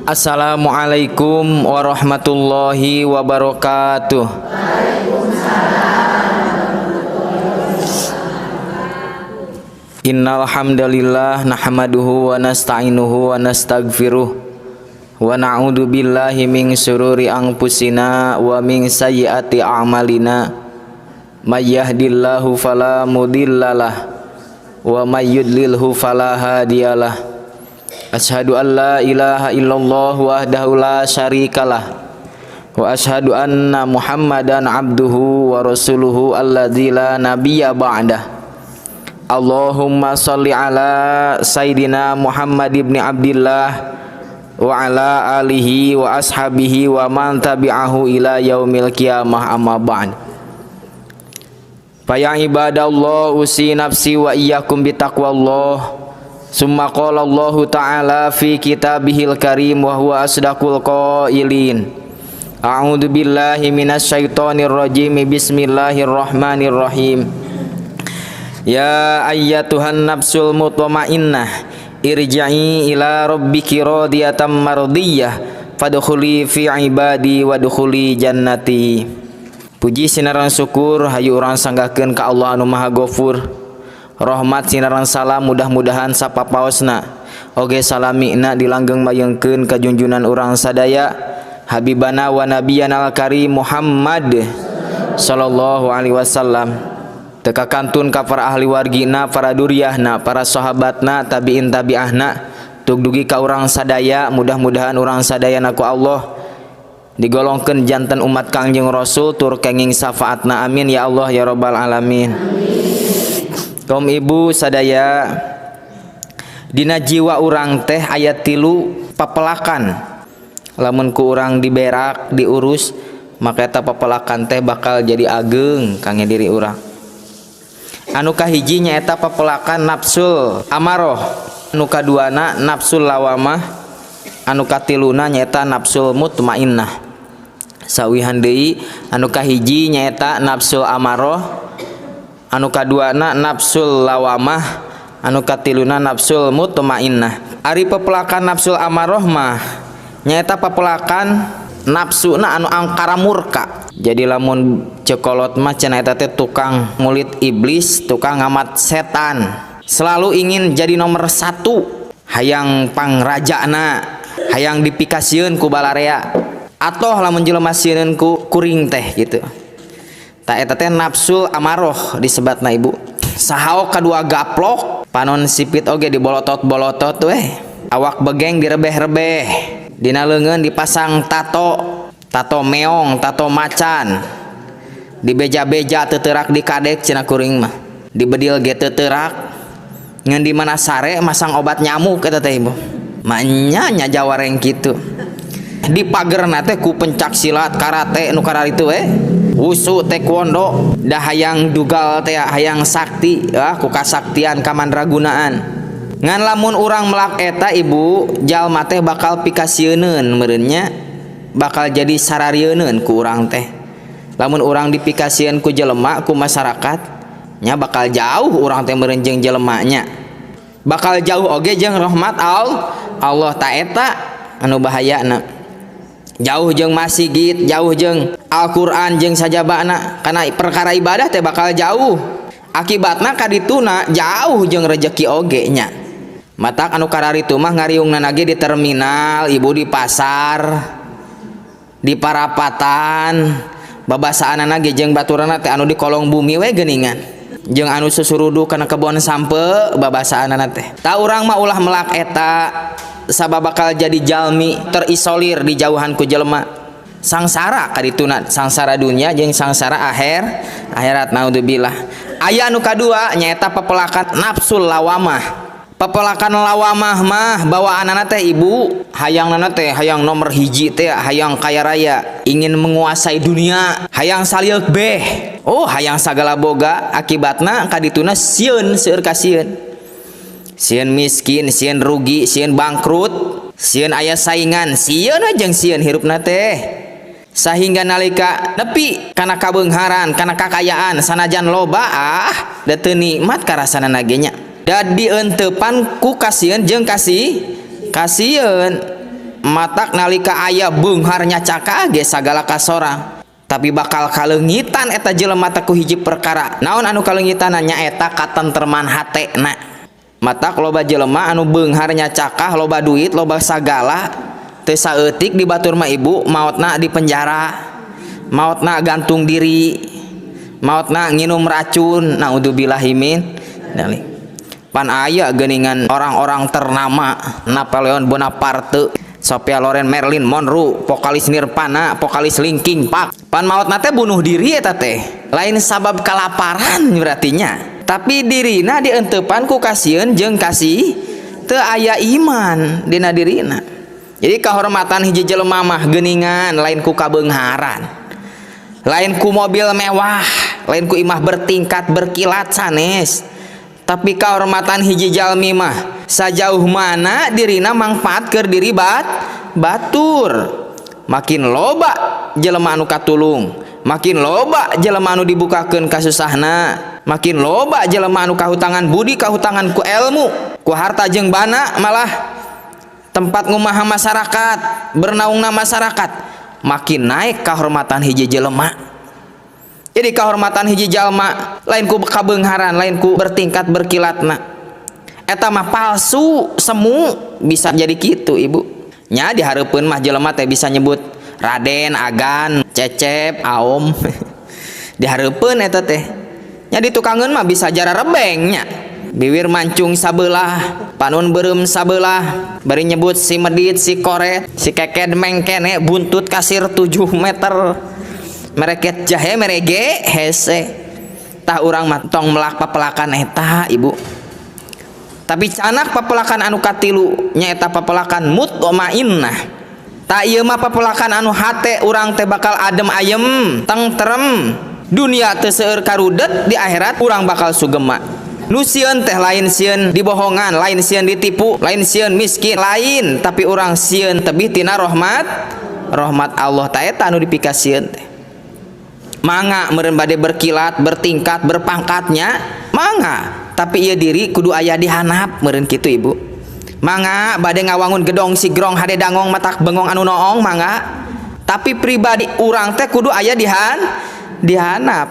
Assalamualaikum warahmatullahi wabarakatuh. Innal hamdalillah nahmaduhu wa nasta'inuhu wa nastaghfiruh wa na'udzu billahi min syururi anfusina wa min sayyiati a'malina. May yahdihillahu fala mudhillalah wa may yudlilhu fala hadiyalah. Asyhadu an la ilaha illallah wahdahu la syarikalah wa asyhadu anna Muhammadan abduhu wa rasuluhu alladzi la nabiyya ba'dah. Allahumma shalli ala sayidina Muhammad ibn Abdillah wa ala alihi wa ashabihi wa man tabi'ahu ila yaumil qiyamah, amma ba'd. Fa ya ibadallah, usi nafsi wa iyyakum bitaqwallah. Summa qala Allahu ta'ala fi kitabihil karim wa huwa asdaqul qailin. A'udzu billahi minasyaitonir rajim. Bismillahirrahmanirrahim. Ya ayyatuhan nafsul mutmainnah irji'i ila rabbiki radiyatan mardiyah fadkhuli fi ibadi wadkhuli jannati. Puji sinaran syukur hayu urang sanggahkeun ka Allah anu Maha Ghafur. Rahmat sinaran salam mudah-mudahan sapapaosna oge salamina dilanggeng mayengkeun ka junjunan urang sadaya Habibana wa nabiyana al-karim Muhammad sallallahu alaihi wasallam. Teka kantun ka para ahli wargina, para duriahna, para sahabatna, tabiin tabiahna, tug dugi ka urang sadaya, mudah-mudahan urang sadaya ku Allah digolongkeun janten umat Kangjeng Rasul tur kenging syafaatna, amin ya Allah ya rabbal alamin. Kaum ibu sadaya, dina jiwa urang teh aya 3 papelakan. Lamun ku urang diberak, diurus, maka eta papelakan teh bakal jadi ageng kangge diri urang. Anu kahiji nyaeta papelakan nafsul amaroh, anu kaduana nafsul lawamah, anu katiluna nyaeta nafsul mutmainnah. Sawihan deui, anu kahiji nyaeta nafsul amaroh, anu kaduana nafsul lawamah, anu katiluna nafsul mutmainnah. Ari pepelakan nafsul amaroh mah nyaeta pepelakan nafsuna anu angkara murka. Jadi lamun cekolot mah cenah eta teh tukang mulit iblis, tukang ngamat setan, selalu ingin jadi nomor 1, hayang pangrajana, hayang dipikasieun ku balarea, atoh lamun jelema sieun ku kuring teh gitu. Ta eta teh nafsul amaroh disebatna ibu. Sahaok kadua gaplok, panon sipit oge dibolotot-bolotot weh, awak begeng direbeh-rebeh, dina leungeun dipasang tato, tato meong, tato macan, dibeja-beja teuterak dikadek cenah kuring mah, dibedil ge teuterak, ngan di mana sare masang obat nyamuk eta teh ibu. Manya nya jawareng kitu. Di pagerna teh ku pencak silat, karate nu kararitu we. Wusu, taekwondo, dah hayang dugal teh hayang sakti, ah ku kasaktian kamandragunaan. Ngan lamun urang melak eta ibu, jalma teh bakal pikasieuneun meureun nya, bakal jadi sararieun ku urang teh. Lamun urang dipikasieun ku jelema, ku masyarakat, nya bakal jauh urang teh meureun jeung jelema nya. Bakal jauh oge jeung rahmat Allah. Ta eta anu bahayana. Jauh jeung masjid, jauh jeung Al-Qur'an jeung sajabana, kana perkara ibadah teh bakal jauh. Akibatna kadituna jauh jeung rejeki oge nya. Matak anu kararitu mah ngariungna ge di terminal, ibu di pasar, di parapatan, babasaanana ge jeung baturanna teh anu di kolong bumi we geuningan. Jeung anu susurudu kana kebon sampe babasaanana teh. Ta urang mah ulah melak eta, sabab bakal jadi jalmi terisolir di jauhan ku jelema. Sangsara kadituna, sangsara dunia jeung sangsara akhirat, naudzubillah. Aya anu kadua nyaeta pepelakan nafsul lawamah. Pepelakan lawamah mah bawaanana teh ibu, hayangnana teh hayang nomor 1 teh, hayang kaya raya, ingin menguasai dunia, hayang salieuk beh, oh hayang sagala boga. Akibatna kadituna sieun, seueur kasieun, sieun miskin, sieun rugi, sieun bangkrut, sieun aya saingan, sieun jeung sieun hirupna teh. Sahingga nalika nepi kana kabeungharan, kana kakayaan sanajan loba, ah da teu nikmat karasana ge nya. Da dientepan ku kasieun jeung kasieun. Matak nalika aya beunghar nyacaka ge sagala kasorang, tapi bakal kaleungitan eta jelema teh ku hiji perkara. Naon anu kaleungitan? Nyaeta katentreman hatena. Matak loba jelema anu beunghar nyacakah, loba duit, loba sagala, teu saeutik di batur mah, Ibu, maotna di penjara, maotna gantung diri, maotna nginum racun, naudzubillahi min dzalik. Pan aya geuningan orang-orang ternama, Napoleon Bonaparte, Sophia Loren, Marilyn Monroe, vokalis Nirvana, vokalis Linkin Park. Pan maotna teh bunuh diri eta teh. Lain sabab kalaparan berartinya. Tapi dirina dientepan ku kasieun jeung kasih, teu aya iman dina dirina. Jadi kehormatan hiji jelema mah geuningan lain ku kabeungharan. Lain ku mobil mewah, lain ku imah bertingkat berkilat, sanes. Tapi kehormatan hiji jalmi mah sajauh mana dirina mangfaat keur diri batur. Makin loba jelema anu katulung, makin loba jelema anu dibukakeun kasusahna, makin loba jelema anu kahutangan budi, kahutangan ku ilmu, ku harta jeung bana, malah tempat ngumaha masyarakat, bernaungna masyarakat, makin naik kehormatan hiji jelema. Jadi kehormatan hiji jalma lain ku kabeungharan, lain ku bertingkat berkilatna. Eta mah palsu, semu, bisa jadi kitu, Ibu. Nya dihareupeun mah jelema teh bisa nyebut Raden, Agan, Cecep, Aom. Dihareupeun eta teh. Nya ditukangeun mah bisa jara rebeng nya. Biwir mancung sabelah, panon beureum sabelah, bari nyebut si medit, si koret, si keked mengkene, buntut kasir 7 meter. Mereket jahe merege hese. Tah, urang mah tong melak papelakan eta, Ibu. Tapi canak papelakan anu katilu nyaeta papelakan mutmainnah. Tah, ieu mah papelakan anu hate urang teh bakal adem ayem, tengtrem. Dunia teu seueur karudet, di akhirat urang bakal sugema. Nu sieun teh lain sieun dibohongan, lain sieun ditipu, lain sieun miskin, lain, tapi urang sieun tebih tina rahmat rahmat Allah. Ta eta anu dipikasieun teh. Mangga meureun bade berkilat, bertingkat, berpangkatnya, mangga, tapi ieu diri kudu aya di handap meureun kitu, Ibu. Mangga bade ngawangun gedong sigrong hade dangong matak bengong anu noong, mangga, tapi pribadi urang teh kudu aya di handap.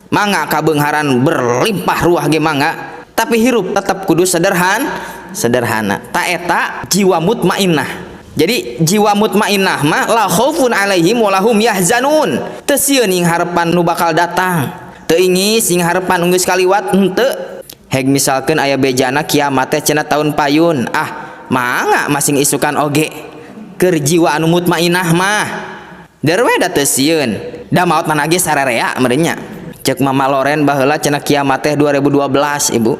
Mangga kabeungharan berlimpah ruah ge mangga, tapi hirup tetap kudu sederhana. Ta eta jiwa mutmainnah. Jadi jiwa mutmainnah mah la khaufun alaihim walahum yahzanun. Teu sieun ing harepan nu bakal datang, teu ingis ing harepan geus kaliwat, henteu. Heg misalkeun aya bejana kiamat teh cenah tahun payun, ah mangga masing isukan oge. Keur jiwa anu mutmainnah mah der we da teu sieun, da maot mana ge sararea meureun nya. Cek Mama Loren baheula cenah kiamat teh 2012, Ibu.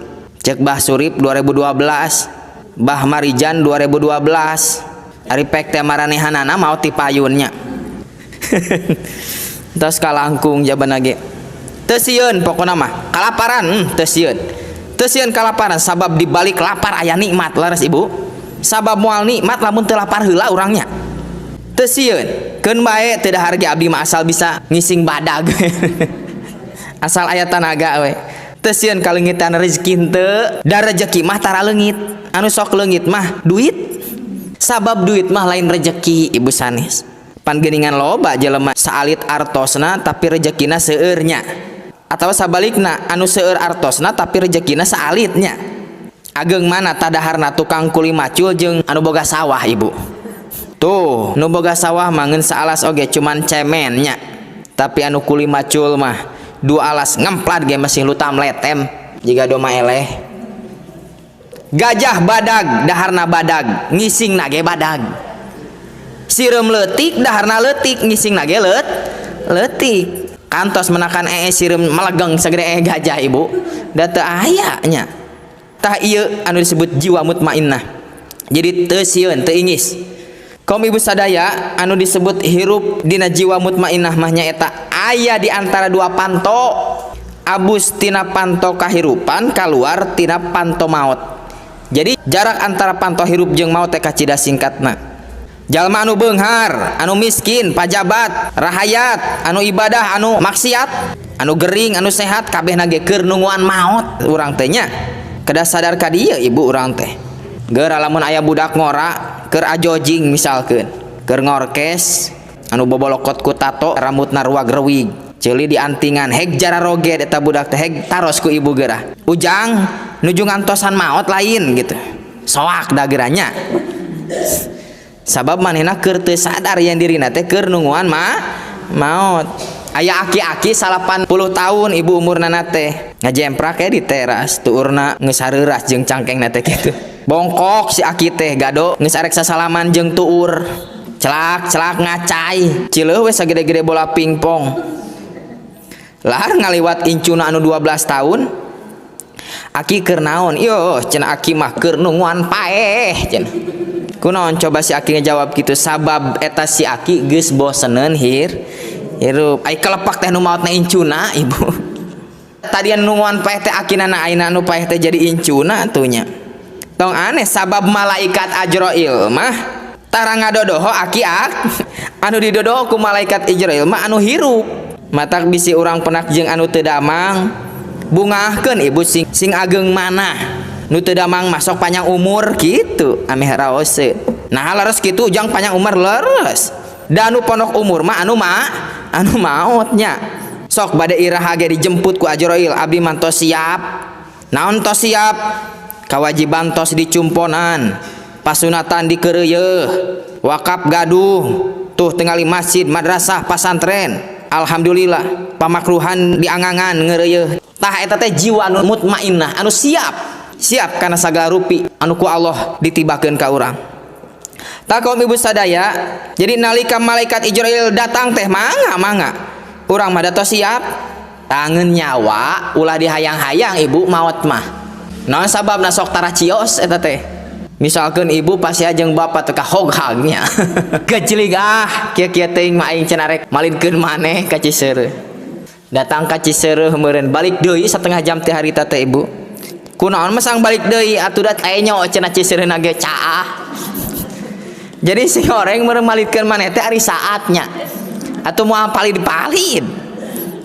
Cek Bah Surip 2012, Bah Marijan 2012. Ari pek teh maranehanana maot ti payunnya. Tos kalangkung jabana ge. Teu sieun pokona mah. Kalaparan, teu sieun. Teu sieun kalaparan sabab di balik lapar aya nikmat, leres, Ibu. Sabab moal nikmat lamun teu lapar heula urangnya. Teu sieun. Keun bae teu dahar ge abdi mah asal bisa ngising badag. Asal aya tanaga we. Teu sieun kaleungitan rezeki henteu, da rezeki mah tara leungit. Anu sok leungit mah duit. Sabab duit mah lain rezeki, Ibu, sanes. Pan geuningan loba jelema saalit artosna tapi rezekina seueurnya. Atau sabalikna, anu seueur artosna tapi rezekina saalitnya. Ageng mana tadaharna, tukang kuli macul jeung anu boga sawah, Ibu? Tuh, nu boga sawah mah ngeun saalas oge cuman cemennya. Tapi anu kuli macul mah dua alas ngemplat ge masih lutam letem jiga doma eleh. Gajah badag, daharna badag, ngising nage badag. Sireum leutik, daharna leutik, ngising nage leutik. Kantos menakan ee sireum melegeng segede ee gajah, Ibu? Da teu aya nya. Tah, ieu anu disebut jiwa mutmainnah. Jadi teu sieun, teu ingis. Kaum ibu sadaya, anu disebut hirup dina jiwa mutmainnah mah nyaeta aya di antara dua panto, abus tina panto kahirupan, kaluar tina panto maut. Jadi jarak antara panto hirup jeung maut teh kacida singkatna. Jalma anu beunghar, anu miskin, pajabat, rahayat, anu ibadah, anu maksiat, anu gering, anu sehat, kabehna ge keur nungguan maot urang teh nya. Kedah sadar ka dieu, Ibu, urang teh. Geura lamun aya budak ngora Keur ajojing misalkeun, keur ngorkes anu bobolokot ku tato rambutna ruag-rewig. Ceuli diantingan heg jararoget eta budak teh heg taros ku ibu geurah. Ujang nuju ngantosan maot lain gitu. Soak da geuranya. Sabab manehna keur teu sadar yen dirina teh keur nungguan maot. Aya aki-aki 80 tahun ibu umurna teh ngajemprak di teras tuurna geus hareuras jeung cangkengna teh kitu. Bongkok si aki teh gado geus arek sasalaman jeung tuur. Celak-celak ngacai. Cileuh we sagede-gede bola pingpong. Lahar ngaliwat incuna anu 12 tahun. Aki keur naon? Yo cenah aki mah keur nungguan paeh cenah. Kunaon coba si aki ngejawab kitu? Sabab eta si aki geus boseneun hirup. Ai kelepak teh nu maotna incuna ibu. Tadian nungguan paeh teh akina na ayeuna anu paeh teh jadi incuna atuh nya. Tong aneh sabab malaikat Ajrail mah tara ngadodoho aki ak anu didodoho ku malaikat Ijrail mah anu hirup. Matak bisi urang penak jeung anu teu damang bungahkeun ibu sing ageng manah nu teu damang masuk panjang umur kitu ameh raoseun. Nah leres kitu ujang panjang umur leres. Da anu pondok umur mah anu maotnya. Sok bade iraha ge dijemput ku Ajrail abdi mah tos siap. Naon tos siap? Kawajiban tos dicumponan, pasunatan dikeureuyeeh, wakaf gaduh, tuh tingali masjid, madrasah, pasantren. Alhamdulillah pamakruhan diangangan ngeureuyeeh. Tah eta teh jiwa anu mutmainnah anu siap, siap kana sagala rupi anu ku Allah ditibakeun ka urang. Tah kaum ibu sadaya, jadi nalika malaikat Ijrail datang teh mangga mangga. Urang mah da tos siap. Tangeun nyawa ulah dihayang-hayang ibu maot mah. Naon sababna sok tara cios eta teh? Misalkan ibu pasti jeung bapak teh kahog-hagnya. Gejlig ah, kieu-kieu teuing mah aing cenah rek malinkeun maneh ka Ciseureuh. Datang ka Ciseureuh meureun balik deui setengah jam teh harita teh ibu. Kunaon mah sang balik deui atuh da enyo cenah Ciseureuhna ge caah. Jadi si orang meureun malitkeun maneh teh ari saatnya. Atuh moal palid-palid.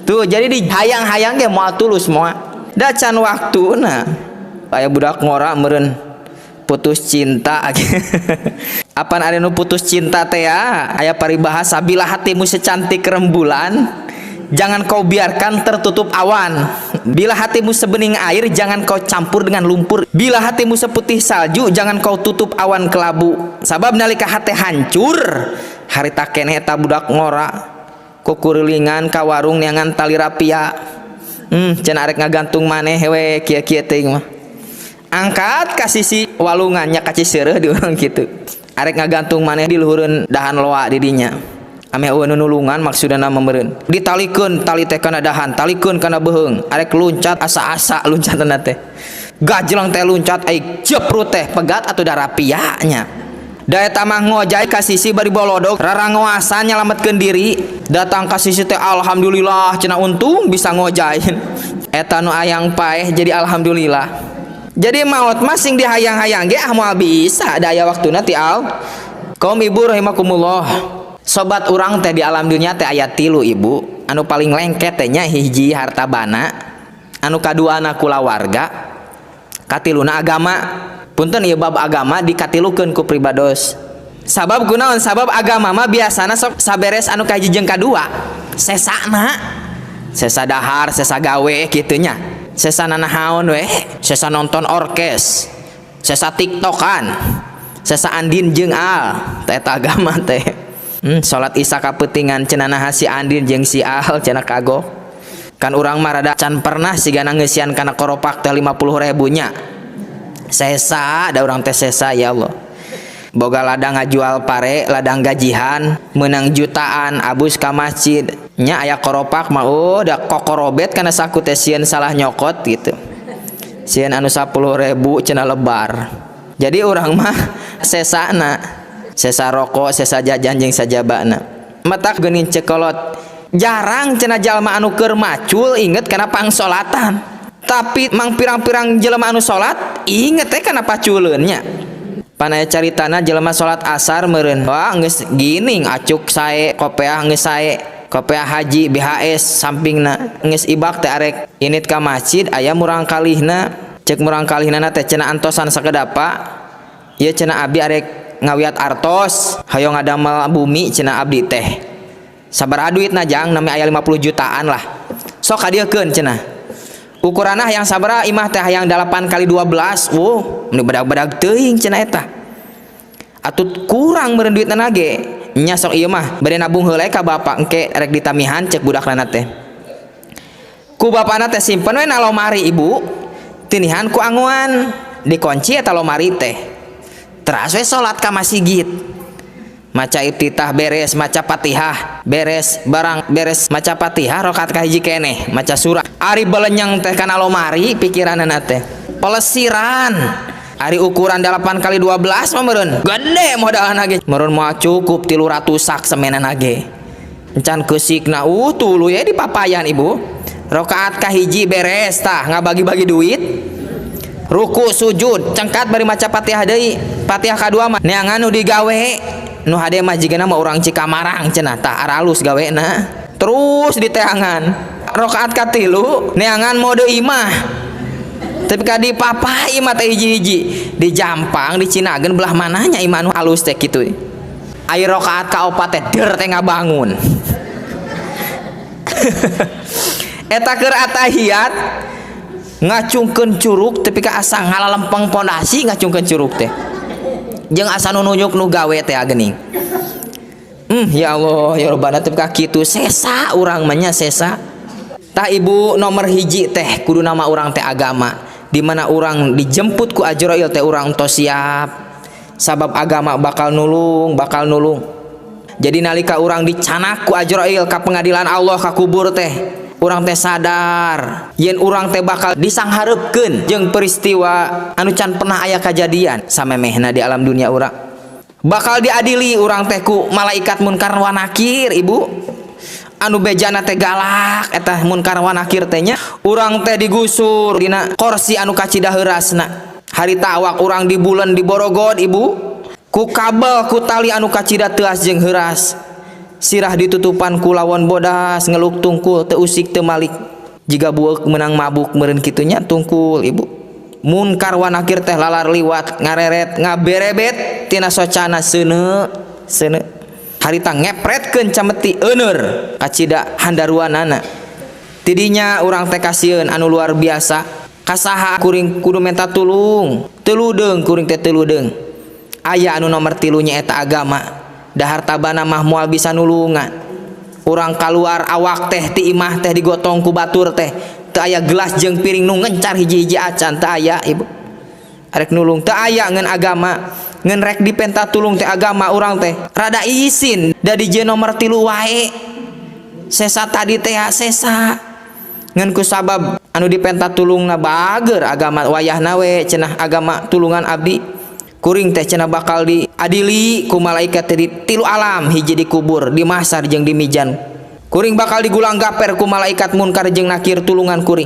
Tuh jadi dihayang-hayang ge moal tulus moal. Da can waktuna. Aya budak ngora meureun putus cinta. Apan ada nu putus cinta teh ya? Aya paribahasa bila hatimu secantik rembulan, jangan kau biarkan tertutup awan. Bila hatimu sebening air, jangan kau campur dengan lumpur. Bila hatimu seputih salju, jangan kau tutup awan kelabu. Sabab nalika hate hancur, harita keneh eta budak ngora kukurilingan ka warung neangan tali rapia. Cenah arek ngagantung maneh we kieu-kieu teuing mah. Angkat ka sisi walungannya ka Ciseureuh di urang kitu. Arek ngagantung maneh di luhureun dahan loa di dinya. Ameh eueuh nu nulungan maksudna meureun. Ditalikeun tali teh kana dahan, talikeun kana beuheung. Arek luncat asa-asa loncatna teh. Gajleng teh luncat ai jeprut teh pegat atuh da rapia nya. Da eta mah ngojay ka sisi bari bolodog rarangoasan nyalametkeun diri. Datang ka sisi teh alhamdulillah cenah untung bisa ngojay. Eta nu ayang paeh jadi alhamdulillah. Jadi maot mah sing dihayang-hayang ge ah moal bisa da aya waktuna ti al. Kaum ibu rahimakumullah. Sobat urang teh di alam dunia teh aya 3 ibu. Anu paling lengket teh nya hiji harta bana, anu kaduana kulawarga, katiluna agama. Punten ieu bab agama dikatilukeun ku pribados. Sabab kunaon? Sabab agama mah biasana sok saberes anu kahiji jeung kadua. Sesana. Sesa dahar, sesa gawe kitu nya. Sesa nanahaon we, sesa nonton orkes, sesa tiktokan, sesa Andin jeung Al, teh eta agama teh. Salat isya kapeutingan cenah naha si Andin jeung si Al cenah kagok. Kan urang mah rada can pernah sigana ngeusian kana koropak teh 50.000 nya. Sesa da urang teh sesa ya Allah. Boga ladang ngajual pare, ladang gajihan, menang jutaan, abus ka masjid. Nya aya koropak mah oh da kokorobet kana saku teh sieun salah nyokot gitu. Sieun anu 10.000 cenah lebar. Jadi urang mah sesana, sesa rokok, sesa jajan jeung sajabana. Matak geuning cekolot. Jarang cenah jalma anu keur macul inget kana pangsolatan. Tapi mang pirang-pirang jelema anu salat inget teh kana paculeun nya. Panaya caritana jelema salat asar meureun. Wah geus gining acuk sae kopeah geus sae. Kopeah haji BHS sampingna geus ibak teh arek init ka masjid aya murang kalihna. Cek murang kalihna teh cenah antosan sakedapa. Ieu cenah abi arek Ngawiat artos hoyong ngadamel bumi cenah abdi teh. Sabaraha duitna jang? Nami aya 50 jutaan lah. Sok kadieukeun cenah. Ukuranna hayang sabaraha imah teh? Hayang 8 kali 12. Wuh, meni badag-badag teuing cenah eta. Atuh kurang meureun duitna ge. Nya sok ieu mah bade nabung heula ka bapak engke rek ditamihan cek budakna teh. Ku bapana teh simpen we na lomari ibu. Tinihan ku anguan dikunci eta lomari teh. Teras we salat ka masjid. Maca iftitah beres, maca Fatihah beres, barang beres maca Fatihah rakaat kahiji keneh, maca surah. Ari belenyeng teh kana lomari pikiranna teh. Pelesiran. Ari ukuran 8 kali 12 mah meureun gede modalna ge. Meureun moal cukup 300 sak semenana ge. Encan keusikna tuluy di papayan ibu. Rakaat kahiji beres tah ngabagi-bagi duit. Ruku sujud cengkat bari maca Fatihah deui. Fatihah kadua mah neangan nu digawe. Nu hade mah jigana mah urang Cikamarang cenah tah aralus gawena. Terus diteangan. Rakaat katilu neangan mode imah. Tapi ka dipapah imah teh hiji-hiji dijampang dicinageun belah mananya imah nu alus teh kitu. Ari rakaat kaopat teh der teh ngabangun. Eta keur atahiyat ngacungkeun curug tepi ka asa ngalalempeng pondasi ngacungkeun curug teh. Jeung asa nu nunjuk nu gawe teh geuning. Ya Allah ya Rabbana tepi ka kitu sesa urang mah nya sesa. Tah ibu nomor hiji teh kudu nama urang teh agama. Di mana urang dijemput ku Ajrail teh urang tos siap. Sabab agama bakal nulung, bakal nulung. Jadi nalika urang dicanak ku Ajrail ka pengadilan Allah ka kubur teh, urang teh sadar yen urang teh bakal disangharepkeun jeung peristiwa anu can pernah aya kajadian samemehna di alam dunia urang. Bakal diadili urang teh ku malaikat munkar wa nakir ibu. Anu bejana teh galak eta munkar wa nakir teh nya. Urang teh digusur dina korsi anu kacida heurasna. Harita awak urang dibulen diborogod ibu. Ku kabel ku tali anu kacida teuas jeung heuras. Sirah ditutupan ku lawon bodas ngeluk tungkul teu usik teu malik. Jiga bueuk meunang mabuk meureun kitu nya tungkul ibu. Munkar wa nakir teh lalar liwat ngareret ngaberebet tina socana seuneu seuneu. Harita ngepretkeun cameti euneur kacida handaruanana. Tidinya urang teh kasieun anu luar biasa. Kasaha kuring kudu menta tulung. Teu ludeung kuring teh teu ludeung. Aya anu nomor tilunya eta agama. Dahar tabana mah moal bisa nulungan. Urang kaluar awak teh ti imah teh digotong ku batur teh. Teu aya gelas jeung piring nu ngencar hiji-hiji acan teu aya ibu. Arek nulung teu aya ngeun agama. Ngeun rek dipenta tulung teh agama urang teh. Rada isin da di jeung nomor 3 wae. Sesa tadi teh sesa. Ngeun ku sabab anu dipenta tulungna bager agama wayahna we cenah agama tulungan abdi. Kuring teh cenah bakal diadili ku malaikat teh di tilu alam, hiji di kubur, di mahsyar jeung di mizan. Kuring bakal digulang gaper ku malaikat munkar jeung nakir tulungan kuring.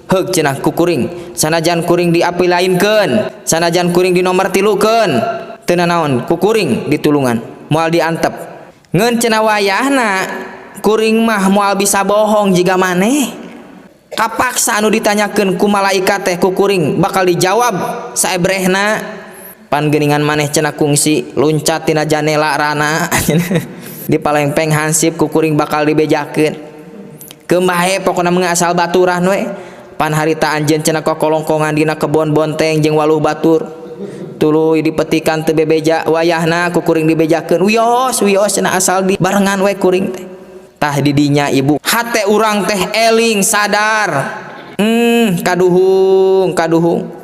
Heug cenah ku kuring, sanajan kuring diapi lainkeun, sanajan kuring di nomor tilukeun, teu nanaon ku kuring ditulungan, moal diantep. Ngeun cenah wayahna kuring mah moal bisa bohong jiga maneh. Kapaksa anu ditanyakeun ku malaikat teh ku kuring bakal dijawab saebrehna. Pan geuningan maneh cenah kungsi luncat tina janela rana. Di palengpeng hansip ku kuring bakal dibejakeun. Keun bae pokona mah asal baturan we. Pan harita anjeun cenah kokolongkongan dina kebon bonteng jeung waluh batur. Tuluy dipetikan teu bebeja wayahna ku kuring dibejakeun. Wios wios cenah asal di barengan we kuring teh. Tah didinya ibu hate urang teh eling sadar. Kaduhung kaduhung.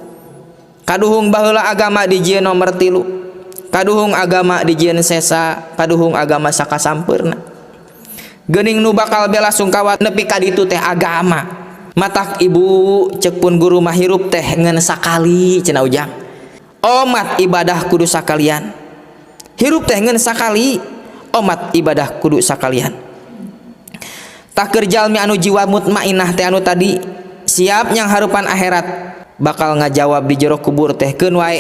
Kaduhung baheula agama dijieun nomor 3. Kaduhung agama dijieun sesa, kaduhung agama sakasampeurna. Geuning nu bakal bela sungkawa nepi ka ditu teh agama. Matak ibu cek pun guru mah hirup teh ngeun sakali cenah ujang. Omat ibadah kudu sakalian. Hirup teh ngeun sakali, omat ibadah kudu sakalian. Tah keur jalmi anu jiwa mutmainah teh anu tadi siap nyang harupan akhirat bakal ngajawab di jero kubur teh keun wae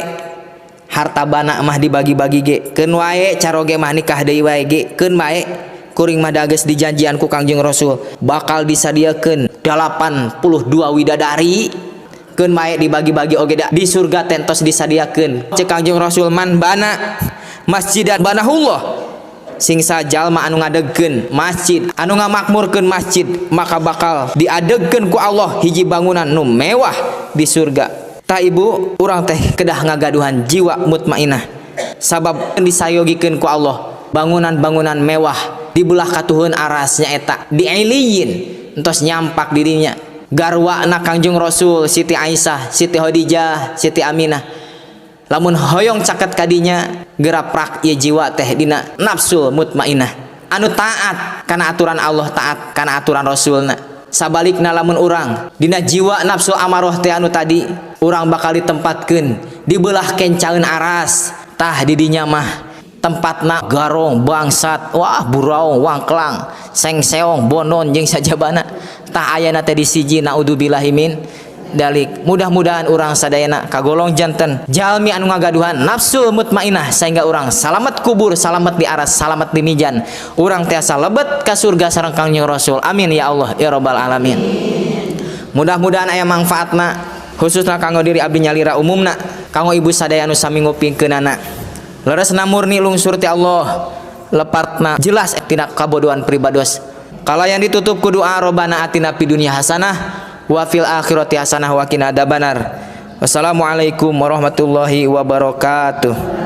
harta bana mah dibagi-bagi ge, keun wae caroge mah nikah deui wae ge, keun wae kuring mah da geus dijanjian ku Kangjeng Rasul bakal disadiakeun 82 widadari. Keun mae dibagi-bagi oge da di surga teh entos disadiakeun. Cek Kangjeng Rasul, man bana masjidan banahullah, sing jalma anu ngadegkeun masjid, anu ngamakmurkeun masjid, maka bakal diadegkeun ku Allah hiji bangunan nu mewah di surga. Tah ibu, urang teh kedah ngagaduhan jiwa mutmainah, sabab disayogikeun ku Allah bangunan-bangunan mewah di belah katuhun aras, nyaeta di Iliyin, entos nyampak dirinya garwana Kangjeng Rasul, Siti Aisyah, Siti Khadijah, Siti Aminah. Lamun hoyong caket kadinya, geraprak ieu jiwa teh dina nafsul mutmainah anu taat kana aturan Allah, taat kana aturan Rasulna. Sabalikna, lamun urang dina jiwa nafsu amaroh teh anu tadi, urang bakal ditempatkeun di belah kencaeun aras. Tah, didinya mah tempatna garong, bangsat, wah, buraung, wangklang, sengseong, bonon jeung sajabana. Tah, ayana teh di siji. Naudzubillahi min dalik. Mudah-mudahan urang sadayana kagolong janten jalmi anu ngagaduhan nafsu mutmainah, sehingga urang salamet kubur, salamet di aras, salamet di mizan, urang tiasa lebet ka surga sareng Kangjeng Rasul. Amin ya Allah ya rabbal alamin. Mudah-mudahan aya manfaatna, khususna kanggo diri abdi nyalira, umumna kanggo ibu sadaya anu sami ngupingkeunana. Leresna murni lungsur ti Allah, lepatna jelas tina kabodohan pribados. Kalayan ditutup ku doa, Robbana atina fid dunya hasanah wa fil akhirati hasanah wa qina adzabannar. Wassalamualaikum warahmatullahi wabarakatuh.